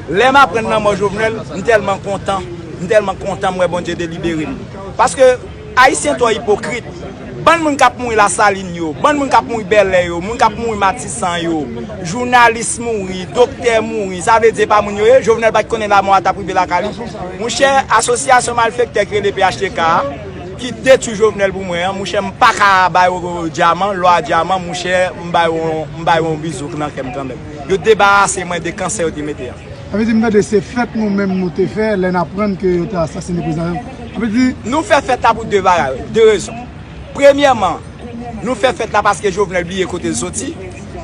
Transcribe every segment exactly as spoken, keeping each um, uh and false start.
Lè m aprann lanmò Jovenel, m tèlman kontan, m tèlman kontan m wè Bondye delibere m. Paske Ayisyen twò ipokrit. Bann moun k ap mouri Lasalin yo, bann moun k ap mouri Bèlè yo, moun k ap mouri Matisan yo, jounalis mouri, doktè mouri, sa vle di e pa moun yo ye? Jovenel pa t konnen lanmò a t ap rive lakay li? Monchè, asosyasyon malfektè ki rele P H T K a, ki detwi Jovenel pou mwen an, monchè, m pa ka ba yo dyaman, lò a dyaman, monchè, m ba yo, m ba yo yon bizou nan kè m kanmenm. Yo debarase mwen de kansè yo te mete a. Sa vle di, m tande se fèt nou menm nou te fè lè n aprann ke yo te asasine prezidan. Sa vle di, nou fè fèt la pou de bagay, de rezon. Premyèman, nou fè fèt la paske Jovenel bliye kote l soti.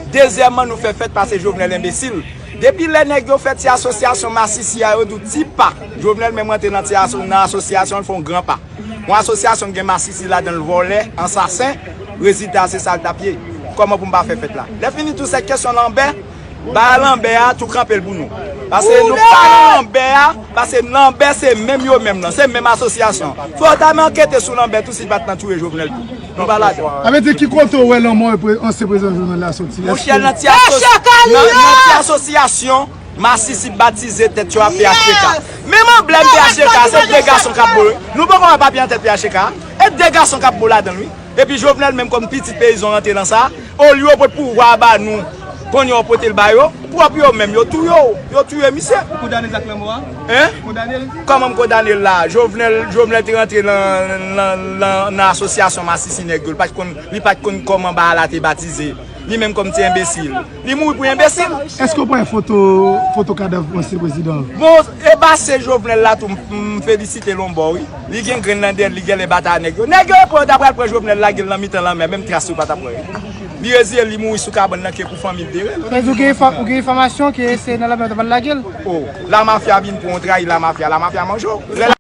Dezyèmman, nou fè fèt paske Jovenel enbesil. Depi lè nèg yo fè ti asosyasyon masisi a, yo di w ti pa. Jovenel menm rantre nan ti aso-, nan asosyasyon, l fè yon gran pa. Yon asosyasyon ki gen masisi ladan l, vòlè, ansasen, rezilta se sa l t ap ye. Kòman pou m pa fè fèt la? Lè fini tou, se kesyon Lanbè, ba Lanbè a tou kanpe l pou nou. Paske nou pa nan Lanbè a, paske Lanbè se menm yo menm nan, se menm asosyasyon. Fò w ta men ankete sou Lanbè tou si l pa t nan touye Jovenel tou. Nou pa ladan. Sa vle di ki kote w wè lanmò pre-, ansyen prezidan Jovenel la soti? Monchè, nan ti asos-, nan, nan ti asosyasyon masisi batize tèt yo a P H T K. Menm anblèm P H T K, se de gason k ap bo l. Nou poko wè papye nan tèt P H T K. E de gason k ap bo ladan l, wi. Epi Jovenel menm kòm pitit peyizan rantre nan sa. Olye yo pot pouvwa a ba nou, kounye a yo pote l ba yo. Pwòp yo menm, yo touye w. Yo touye misye. Kondane zak lanmò a? Hein? Kondane l? Kòman m kondane l la? Jovenel, Jovenel te rantre nan, nan, nan, nan asosyasyon masisi nèg yo. Li pa t konn, li pa t konn kòman bagay la te batize. Li menm kòm ti enbesil. Li mouri pou enbesil. Èske w pran foto, foto kadav ansyen prezidan? Bon, e ba se Jovenel la tou, m, m felisite l yon bò, wi. Li gen grenn nan dèyè l, li genlè bat a nèg yo. Nèg yo pran, yo ta pral pran Jovenel lage l nan mitan lanmè, menm tras yo pa t ap wè. Li reziye l, li mouri sou kabann nan ke pou fanmi l dere l. Sa vle di w gen enfa-, w gen enfòmasyon ke se nan lanmè yo ta pral lage l? Oh, lamafya vin pran w, trayi lamafya, lamafya manje w. Lè